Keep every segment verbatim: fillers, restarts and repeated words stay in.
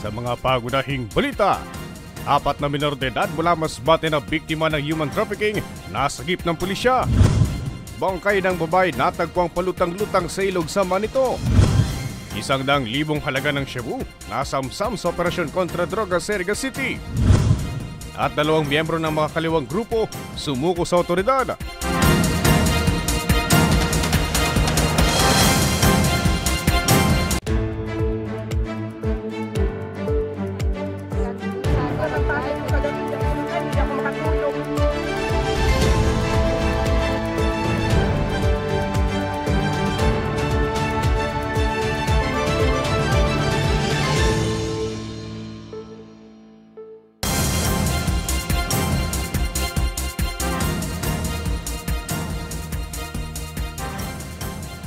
Sa mga pangunahing balita, apat na minor de edad mula Masbate na biktima ng human trafficking nasagip ng pulisya. Bangkay ng babae natagpuang palutang-lutang sa ilog sa Manito. Isang daang libong halaga ng shabu nasamsam sa operasyon kontra droga sa Iriga City. At dalawang miyembro ng mga kaliwang grupo sumuko sa awtoridad.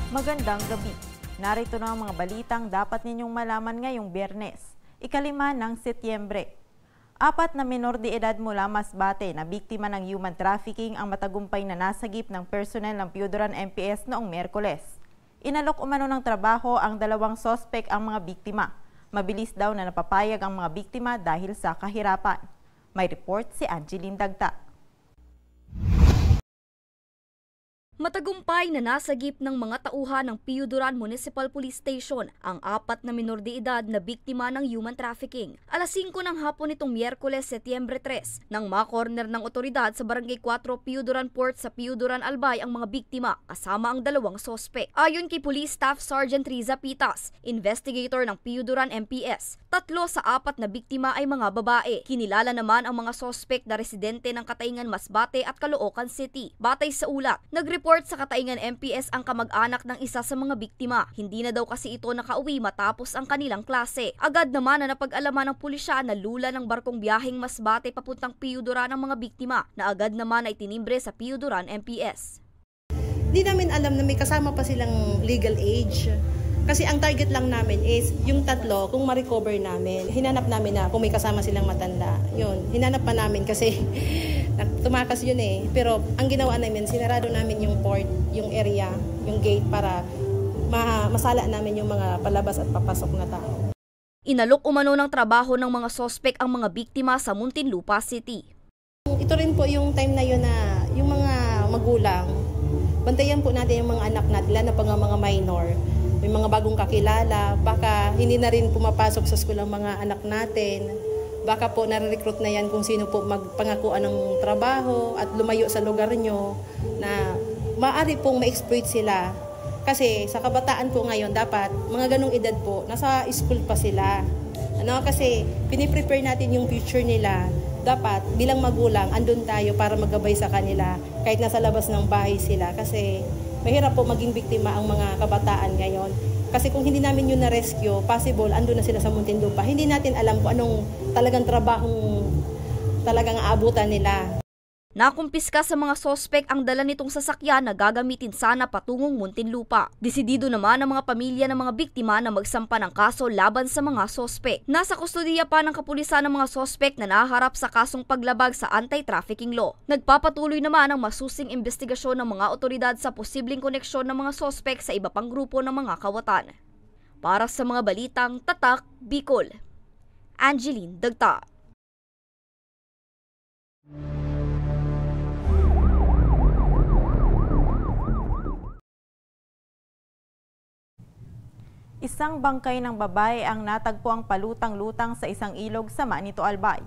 Magandang gabi. Narito na ang mga balitang dapat ninyong malaman ngayong Biyernes, ikalima ng Setyembre. Apat na minor de edad mula Masbate na biktima ng human trafficking ang matagumpay na nasagip ng personnel ng Piyudoran M P S noong Miyerkules. Inalok umano ng trabaho ang dalawang suspek ang mga biktima. Mabilis daw na napapayag ang mga biktima dahil sa kahirapan. May report si Angeline Dagta. Matagumpay na nasagip ng mga tauhan ng Piyudoran Municipal Police Station ang apat na minor de edad na biktima ng human trafficking. Alas singko ng hapon nitong Miyerkules, Setyembre tres, nang ma-corner ng otoridad sa Barangay Cuatro, Piyudoran Port sa Piyudoran, Albay ang mga biktima kasama ang dalawang suspek. Ayon kay Police Staff Sergeant Riza Pitas, investigator ng Piyudoran M P S, tatlo sa apat na biktima ay mga babae. Kinilala naman ang mga suspek na residente ng Katayngan, Masbate at Caloocan City. Batay sa ulat, nag-report sa Katayngan M P S ang kamag-anak ng isa sa mga biktima. Hindi na daw kasi ito nakauwi matapos ang kanilang klase. Agad naman na napag-alaman ng pulisya na lula ng barkong biyaheng Masbate papuntang Piyudoran ang mga biktima, na agad naman na itinimbre sa Piyudoran M P S. Di namin alam na may kasama pa silang legal age. Kasi ang target lang namin is yung tatlo, kung ma-recover namin. Hinanap namin na kung may kasama silang matanda. Yun, hinanap pa namin kasi nag-, tumakas yun eh. Pero ang ginawa namin, sinarado namin yung port, yung area, yung gate para ma-, masala namin yung mga palabas at papasok na tao. Inalok umano ng trabaho ng mga suspek ang mga biktima sa Muntinlupa City. Ito rin po yung time na yun na yung mga magulang, bantayan po natin yung mga anak natin, lalo na pag mga minor. May mga bagong kakilala, baka hindi na rin pumapasok sa school ang mga anak natin. Baka po nare-recruit na yan kung sino po magpangakuan ng trabaho at lumayo sa lugar nyo na maaari pong ma-exploit sila. Kasi sa kabataan po ngayon, dapat mga ganong edad po, nasa school pa sila. Ano, kasi piniprepare natin yung future nila. Dapat bilang magulang, andun tayo para maggabay sa kanila kahit nasa labas ng bahay sila. Kasi mahirap po maging biktima ang mga kabataan ngayon. Kasi kung hindi namin yun na-rescue, possible, andun na sila sa Muntinlupa. Hindi natin alam kung anong talagang trabahong talagang aabutan nila. Nakumpiska sa mga suspek ang dala nitong sasakyan na gagamitin sana patungong Muntinlupa. Desidido naman ang mga pamilya ng mga biktima na magsampa ng kaso laban sa mga suspek. Nasa kustodiya pa ng kapulisan ang mga suspek na nahaharap sa kasong paglabag sa anti-trafficking law. Nagpapatuloy naman ang masusing imbestigasyon ng mga otoridad sa posibleng koneksyon ng mga suspek sa iba pang grupo ng mga kawatan. Para sa mga balitang Tatak Bicol, Angeline Dagta. Isang bangkay ng babae ang natagpuang palutang-lutang sa isang ilog sa Manito, Albay.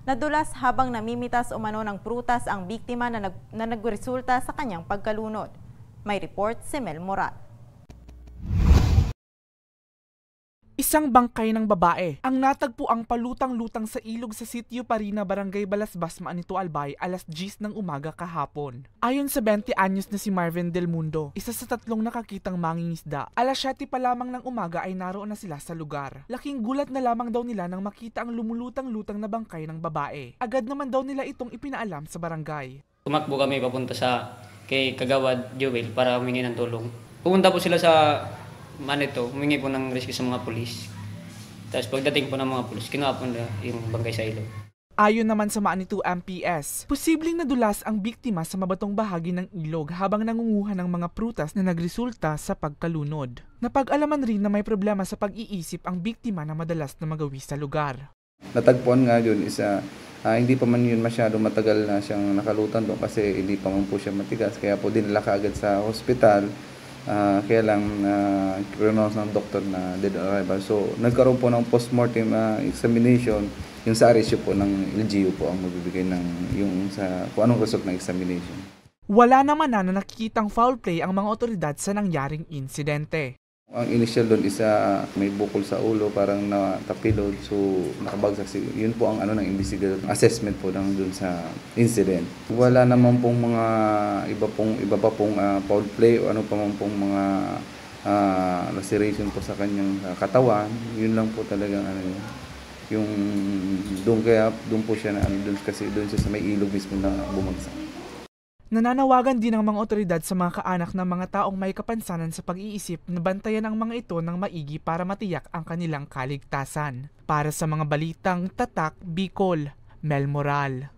Nadulas habang namimitas umano ng prutas ang biktima na nag-, na nagresulta sa kanyang pagkalunod. May report si Mel Morat. Isang bangkay ng babae ang natagpuang palutang-lutang sa ilog sa Sitio Parina, Barangay Balasbas, Manito, Albay, alas diyes ng umaga kahapon. Ayon sa bente anyos na si Marvin Del Mundo, isa sa tatlong nakakitang mangingisda, alas siyete pa lamang ng umaga ay naroon na sila sa lugar. Laking gulat na lamang daw nila nang makita ang lumulutang-lutang na bangkay ng babae. Agad naman daw nila itong ipinaalam sa barangay. Tumakbo kami papunta sa kay Kagawad Joel para humingi ng tulong. Pumunta po sila sa Manito, humingi po ng rescue sa mga pulis. Tapos pagdating po ng mga pulis, kinuha po nila yung bangkay sa ilog. Ayon naman sa Manitou M P S, posibleng nadulas ang biktima sa mabatong bahagi ng ilog habang nangunguha ng mga prutas na nagresulta sa pagkalunod. Napag-alaman rin na may problema sa pag-iisip ang biktima na madalas na magawi sa lugar. Natagpuan nga yun is, ah, ah, hindi pa man yun masyado matagal na siyang nakalutan doon kasi hindi pa man po siya matigas. Kaya po dinala kaagad sa hospital. Ah, kaya lang, ah, pronounce ng doktor na dead on arrival. So, nagkaroon po ng postmortem, ah, examination, yung sa aresyo po ng L G U po ang magbibigay ng, yung sa, kung anong result ng examination. Wala naman na, na nakikitang foul play ang mga otoridad sa nangyaring insidente. Ang initial doon is, ah, may bukol sa ulo, parang natapilod. So, nakabagsak si, yun po ang ano ng investigador, assessment po ng doon sa incident. Wala naman pong mga iba pong, iba pa pong, ah, foul play o ano pa man pong mga, ah, laceration po sa kanyang, ah, katawan. Yun lang po talagang ano yun. Yung doon kaya, doon po siya na ano, doon kasi doon siya sa may ilog mismo na bumagsak. Nananawagan din ang mga otoridad sa mga kaanak ng mga taong may kapansanan sa pag-iisip na bantayan ang mga ito ng maigi para matiyak ang kanilang kaligtasan. Para sa mga balitang Tatak Bicol, Mel Moral.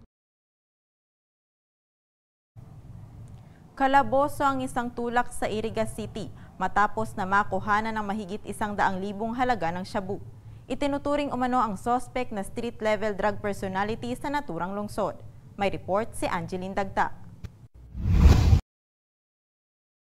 Kalaboso ang isang tulak sa Iriga City matapos na makuhanan ng mahigit isang daang libong halaga ng shabu. Itinuturing umano ang suspect na street-level drug personality sa naturang lungsod. May report si Angeline Dagta.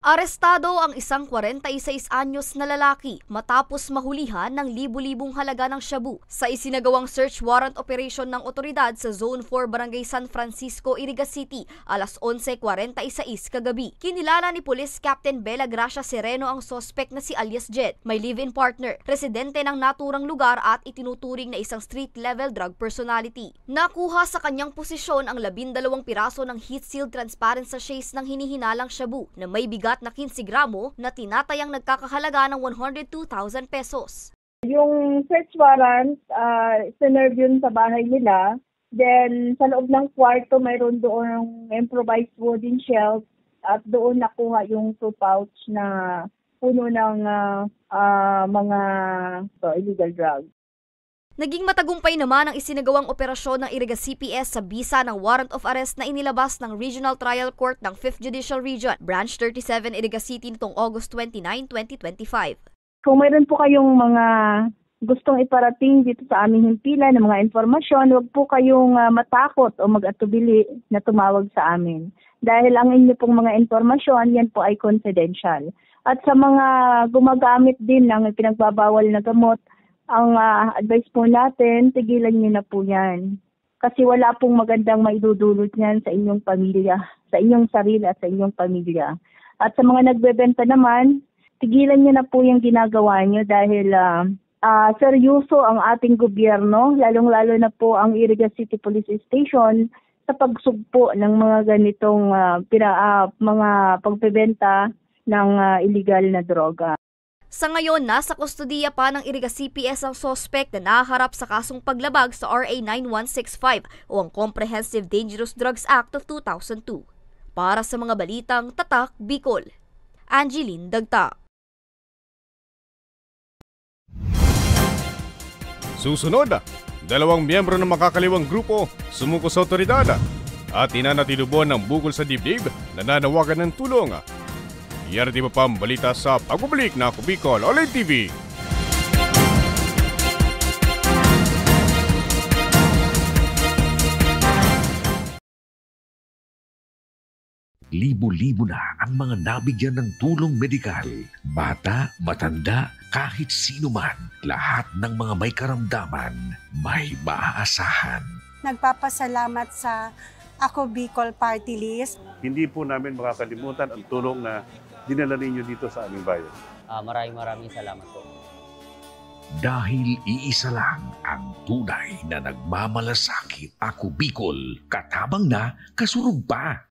Arestado ang isang kwarenta y seis anyos na lalaki matapos mahulihan ng libo-libong halaga ng shabu sa isinagawang search warrant operation ng otoridad sa Zone four, Barangay San Francisco, Iriga City, alas onse kwarenta y seis kagabi. Kinilala ni Police Captain Bella Gracia Sereno ang suspek na si alias Jed, may live-in partner, residente ng naturang lugar at itinuturing na isang street-level drug personality. Nakuha sa kanyang posisyon ang labindalawang piraso ng heat-sealed transparent sachets ng hinihinalang shabu na may bigat na quince gramo na tinatayang nagkakahalaga ng one hundred two thousand pesos. Yung search warrant, ah, sinerve yun sa bahay nila. Then, sa loob ng kwarto, mayroon doong improvised wooden shelf at doon nakuha yung two pouch na puno ng, ah, ah, mga, so, illegal drugs. Naging matagumpay naman ang isinagawang operasyon ng Iriga C P S sa bisa ng warrant of arrest na inilabas ng Regional Trial Court ng Fifth Judicial Region, Branch thirty-seven, Iriga City nitong August twenty-nine, twenty twenty-five. Kung mayroon po kayong mga gustong iparating dito sa aming himpilan ng mga impormasyon, huwag po kayong, ah, matakot o mag-atubili na tumawag sa amin. Dahil ang inyo pong mga impormasyon, yan po ay confidential. At sa mga gumagamit din ng ipinagbabawal na gamot, ang, ah, advice po natin, tigilan niyo na po yan. Kasi wala pong magandang maidudulot niyan sa inyong pamilya, sa inyong sarili at sa inyong pamilya. At sa mga nagbebenta naman, tigilan niyo na po yung ginagawa niyo dahil, ah, ah, seryoso ang ating gobyerno, lalong-lalo na po ang Iriga City Police Station sa pagsugpo ng mga ganitong, ah, pina-, ah, mga pagbebenta ng, ah, iligal na droga. Sa ngayon, nasa kustodiya pa ng Iriga C P S ang suspek na nahaharap sa kasong paglabag sa R A nine one six five o ang Comprehensive Dangerous Drugs Act of two thousand two. Para sa mga balitang Tatak Bicol, Angeline Dagta. Susunod, dalawang miyembro ng makakaliwang grupo sumuko sa otoridad at tinanatilubuan ng bukol sa dibdib, nananawagan ng tulong. Yardi pa pang balita sa pagbabalik na Ako Bicol Online T V. Libo-libo na ang mga nabigyan ng tulong medikal. Bata, matanda, kahit sino man, lahat ng mga may karamdaman, may maaasahan. Nagpapasalamat sa Ako Bicol Party List. Hindi po namin makakalimutan ang tulong na dinala ninyo dito sa aming bayan. Ah, maraming, maraming salamat po. Dahil iisa lang ang tunay na nagmamalasakit. Ako Bicol, katabang na, kasurog pa.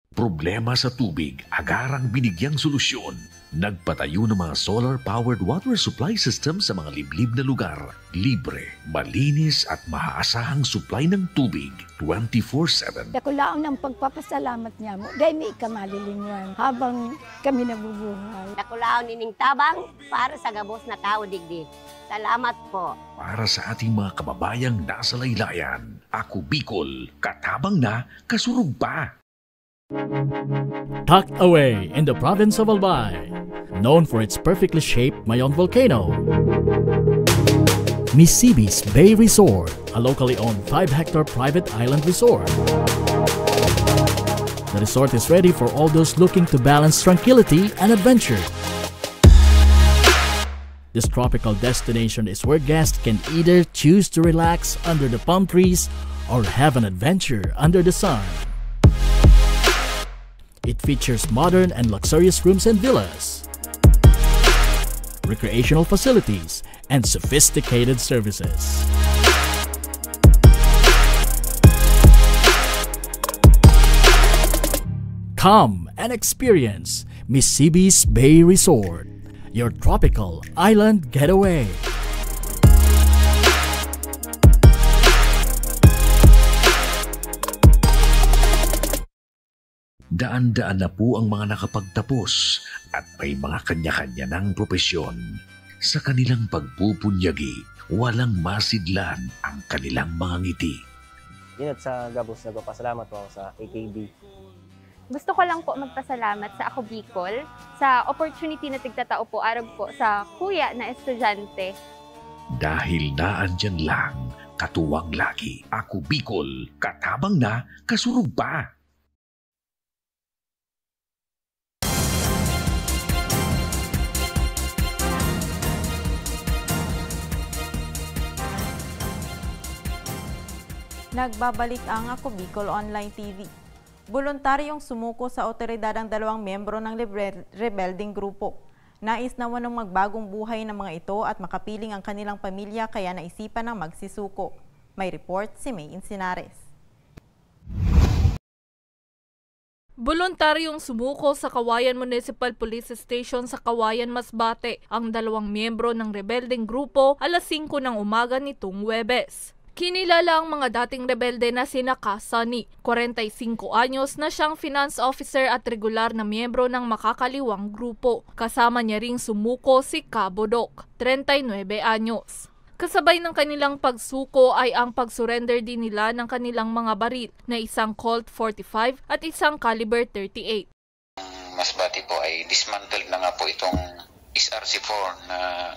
Problema sa tubig, agarang binigyang solusyon. Nagpatayo ng mga solar-powered water supply system sa mga liblib na lugar. Libre, malinis at maasahang supply ng tubig twenty-four seven. Dakulaon ang pagpapasalamat niya mo, dahil may ikamalilingwan habang kami nabubuhay. Dakulaon nining tabang para sa gabos na tao digdi. Salamat po. Para sa ating mga kababayang nasa laylayan, Ako Bicol, katabang na, kasurog pa. Tucked away in the province of Albay, known for its perfectly shaped Mayon volcano, Misibis Bay Resort, a locally owned five-hectare private island resort. The resort is ready for all those looking to balance tranquility and adventure. This tropical destination is where guests can either choose to relax under the palm trees or have an adventure under the sun. It features modern and luxurious rooms and villas, recreational facilities, and sophisticated services. Come and experience Misibis Bay Resort, your tropical island getaway. Daan-daan na po ang mga nakapagtapos at may mga kanya-kanya ng propesyon. Sa kanilang pagpupunyagi, walang masidlan ang kanilang mga ngiti. Inot sa gabos, nagpapasalamat po ako sa A K B. Gusto ko lang po magpasalamat sa Ako Bicol sa opportunity na tigtatao po arog po sa kuya na estudyante. Dahil naandyan lang, katuwang lagi, Ako Bicol, katabang na, kasurog pa. Nagbabalik ang Ako Bicol Online T V. Boluntaryong sumuko sa awtoridad ang dalawang miyembro ng libre-, rebeldeng grupo. Nais na umanong magbagong buhay ng mga ito at makapiling ang kanilang pamilya kaya naisipan ng magsisuko. May report si May Insinares. Boluntaryong sumuko sa Kawayan Municipal Police Station sa Kawayan, Masbate, ang dalawang miyembro ng rebeldeng grupo alas singko ng umaga nitong Huwebes. Kinilala ang mga dating rebelde na sina Ka Sonny, kwarenta y singko anyos, na siyang finance officer at regular na miyembro ng makakaliwang grupo. Kasama niya ring sumuko si Ka Bodok, treinta y nueve anyos. Kasabay ng kanilang pagsuko ay ang pag-surrender din nila ng kanilang mga baril na isang Colt forty-five at isang caliber thirty-eight. Masbate po ay dismantled na nga po itong S R C four na,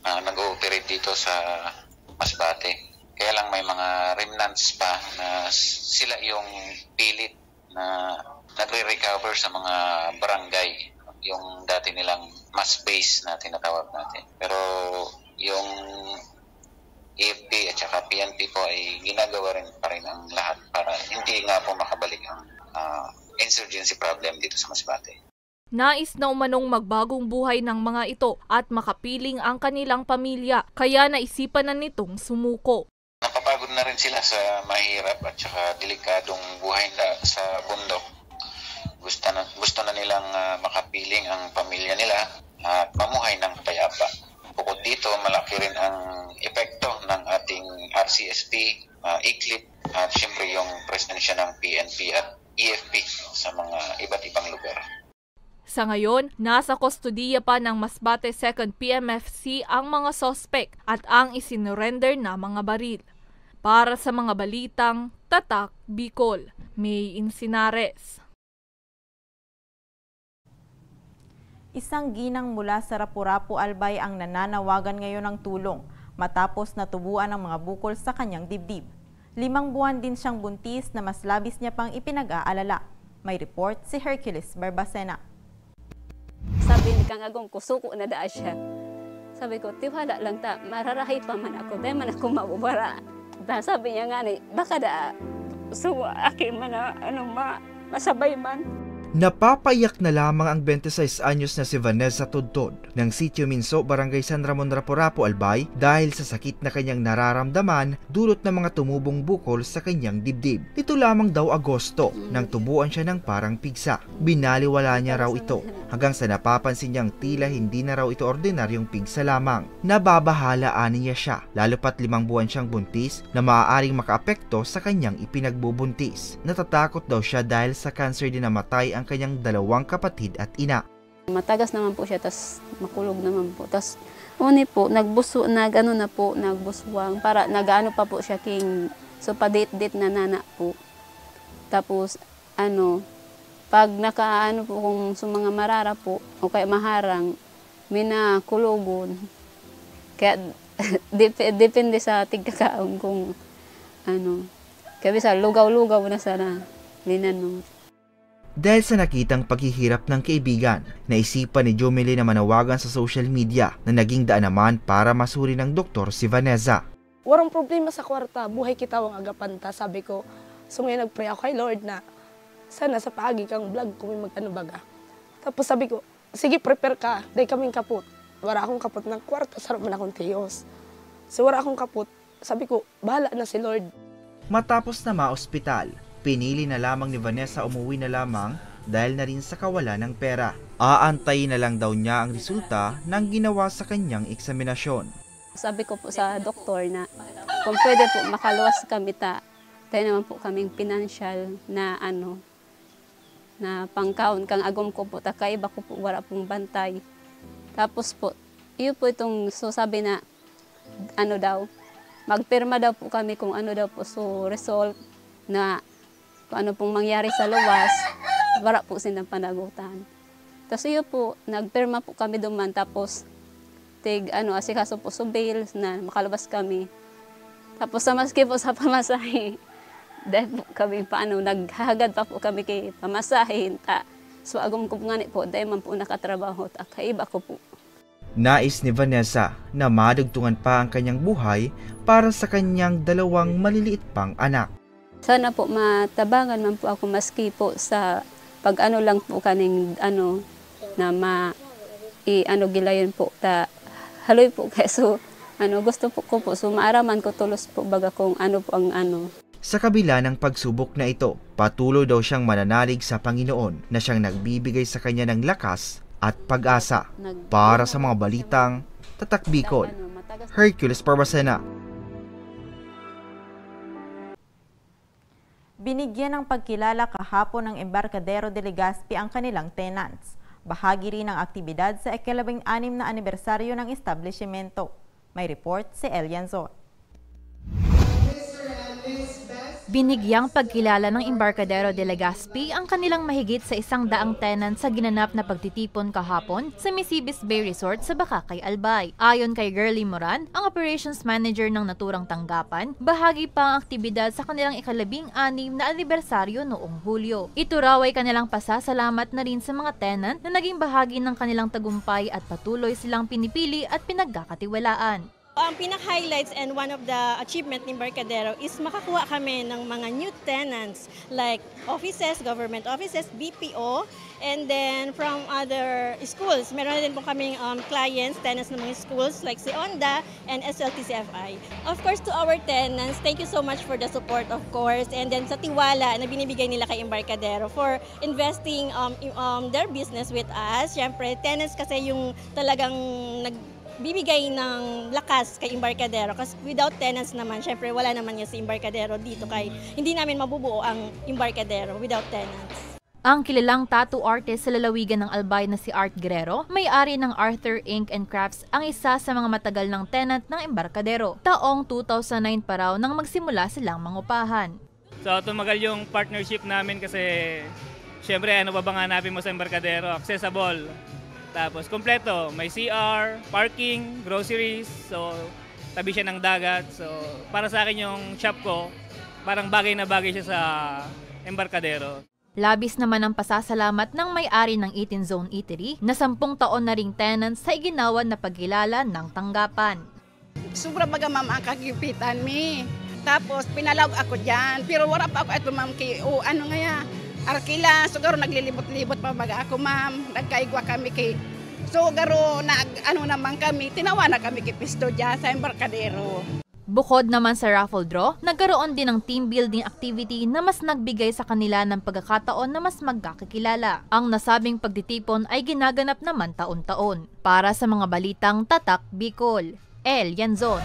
ah, nag-ooperate dito sa Masbate. Kaya lang may mga remnants pa na s-, sila yung pilit na nagre-recover sa mga barangay, yung dati nilang mass base na tinatawag natin. Pero yung A F P at saka P N P po ay ginagawa rin pa rin ang lahat para hindi nga po makabalik ang, ah, insurgency problem dito sa Masbate. Nais na umanong magbagong buhay ng mga ito at makapiling ang kanilang pamilya, kaya naisipan na nitong sumuko. Napapagod na rin sila sa mahirap at saka delikadong buhay na sa bundok. Gusto na, gusto na nilang, ah, makapiling ang pamilya nila at mamuhay ng payapa. Bukod dito, malaki rin ang epekto ng ating R C S P, ah, E C L I P, at siyempre yung presensya ng P N P at E F P sa mga iba't ibang lugar. Sa ngayon, nasa kustodiya pa ng Masbate Second P M F C ang mga suspek at ang isinurrender na mga baril. Para sa mga balitang Tatak Bicol, May Insinares. Isang ginang mula sa Rapu-Rapu, Albay ang nananawagan ngayon ng tulong matapos natubuan ang mga bukol sa kanyang dibdib. Limang buwan din siyang buntis na mas labis niya pang ipinag-aalala. May report si Hercules Barbacena. Sabi ni Kang Agong ko, "Suko na daa siya." Sabi ko, "Tiwala lang ta, mararahay pa man ako, dai man ako mabubara." Da, sabi niya nga ni, "Baka da, suko, aki man na, ano, ma-, masabay man." Napapaiyak na lamang ang twenty-six anyos na si Vanessa Tudtod, ng Sitio Minso, Barangay San Ramon, Rapu-Rapu, Albay, dahil sa sakit na kanyang nararamdaman dulot ng mga tumubong bukol sa kanyang dibdib. Ito lamang daw Agosto, nang tubuan siya ng parang pigsa. Binaliwala niya raw ito, hanggang sa napapansin niyang tila hindi na raw ito ordinaryong pigsa lamang. Nababahala ani niya siya, lalo pa't limang buwan siyang buntis na maaaring makaapekto sa kanyang ipinagbubuntis. Natatakot daw siya dahil sa cancer din namatay ang kanyang dalawang kapatid at ina. Matagas naman po siya, tas makulog naman po. Tas, uni po, nagbuso-, nag-ano na po, nagbuswang. Para, nag-ano pa po siya, king, so, padit-dit na nana po. Tapos, ano, pag nakaano po kung sa mga marara po, o kaya maharang, may nakulogon. Kaya, dep-, depende sa tigkakaon kung, ano, kaya bisa lugaw-lugaw na sana, linanong. Dahil sa nakitang paghihirap ng kaibigan, naisipan ni Jomely na manawagan sa social media na naging daan naman para masuri ng doktor si Vanessa. Warang problema sa kwarta, buhay kita wang agapan ta, sabi ko. So ngayon nag-pray ako kay Lord na sana sa paagi kang vlog ko may mag-ano baga. Tapos sabi ko, "Sige, prepare ka, dai kaming kapot." Wara akong kapot ng kwarta, saro man akong tiyos. So wara akong kapot, sabi ko, "Bahala na si Lord." Matapos na maospital, pinili na lamang ni Vanessa umuwi na lamang dahil na rin sa kawalan ng pera. Aantayin na lang daw niya ang resulta ng ginawa sa kanyang eksaminasyon. Sabi ko po sa doktor na kung pwede po makaluwas kami ta, tayo naman po kaming pinansyal na ano, na pangkaon kang agom ko po, ta kaiba ko po, wala pong bantay. Tapos po, iyo po itong so sabi na, ano daw, magpirma daw po kami kung ano daw po so result na kung ano pong mangyari sa luwas, wala po silang panagutan. Tapos iyo po, nagpirma po kami duman, tapos tig ano, asikaso po so bills na makalabas kami. Tapos sa maski po sa pamasahe, dahil po kami paano, naghahagad pa po kami kay pamasahe, ta, so agom ko ngani po, dahil man po nakatrabaho, ta, kaiba ko po. Nais ni Vanessa na madugtungan pa ang kanyang buhay para sa kanyang dalawang maliliit pang anak. Sana po matabangan man po ako maski po sa pag-ano lang po kaning ano na ma-, i-ano gilayon po ta haloy po kaya so ano gusto po ko po so maaraman ko tulos po baga kung ano po ang ano. Sa kabila ng pagsubok na ito, patuloy daw siyang mananalig sa Panginoon na siyang nagbibigay sa kanya ng lakas at pag-asa. Para sa mga balitang Tatak Bicol, Hercules Barbacena. Binigyan ng pagkilala kahapon ng Embarcadero de Legazpi ang kanilang tenants. Bahagi rin ng aktibidad sa ikalabing-anim na anibersaryo ng establisimento. May report si Elian Zon. Binigyang pagkilala ng Embarcadero de Legazpi ang kanilang mahigit sa isang daang tenant sa ginanap na pagtitipon kahapon sa Misibis Bay Resort sa Bacacay, Albay. Ayon kay Girlie Moran, ang operations manager ng naturang tanggapan, bahagi pa ang aktibidad sa kanilang ikalabing-anim na anibersaryo noong Hulyo. Ito raw ay kanilang pasasalamat na rin sa mga tenant na naging bahagi ng kanilang tagumpay at patuloy silang pinipili at pinagkakatiwalaan. Ang pinaka-highlights and one of the achievement ni Embarcadero is makakuha kami ng mga new tenants like offices, government offices, B P O, and then from other schools. Meron na din po kaming, um, clients, tenants ng mga schools like si onda and S L T C F I. Of course, to our tenants, thank you so much for the support, of course, and then sa tiwala na binibigay nila kay Embarcadero for investing, um, i-, um, their business with us. Siyempre, tenants kasi yung talagang nag-, bibigay ng lakas kay Embarcadero. Kasi without tenants naman, syempre wala naman niya si Embarcadero dito kay hindi namin mabubuo ang Embarcadero without tenants. Ang kilalang tattoo artist sa lalawigan ng Albay na si Art Guerrero, may-ari ng Arthur Ink and Crafts, ang isa sa mga matagal ng tenant ng Embarcadero. Taong two thousand nine pa raw nang magsimula silang mangupahan. So, tumagal yung partnership namin kasi, syempre, ano pa bang hanapin mo sa Embarcadero? Accessible. Tapos, kompleto. May C R, parking, groceries. So, tabi siya ng dagat. So, para sa akin yung shop ko, parang bagay na bagay siya sa Embarcadero. Labis naman ang pasasalamat ng may-ari ng Eating Zone Eatery na sampung taon na ring tenant sa iginawa na pagkilala ng tanggapan. Sobra baga, ma'am, ang kagipitan mi. Tapos, pinalawag ako diyan. Pero wala pa ako ito, ma'am, ki-, o ano nga ya, Arkila, so garo naglilibot-libot pa baga ako, ma'am. Nagkaigwa kami ki, so garo nag-ano naman kami, tinawa na kami ki Pisto diya sa Embarcadero. Bukod naman sa raffle draw, nagkaroon din ng team building activity na mas nagbigay sa kanila ng pagkakataon na mas magkakilala. Ang nasabing pagtitipon ay ginaganap naman taon-taon. Para sa mga balitang Tatak Bicol, El Yanzon.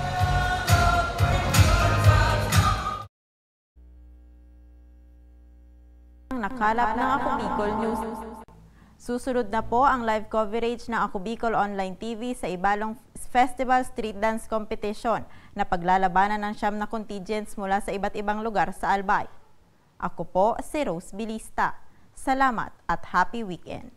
Ang nakalap ng Ako Bicol News. Susunod na po ang live coverage ng Ako Bicol Online T V sa Ibalong Festival Street Dance Competition na paglalabanan ng siyam na contingents mula sa iba't ibang lugar sa Albay. Ako po si Rose Bilista. Salamat at happy weekend!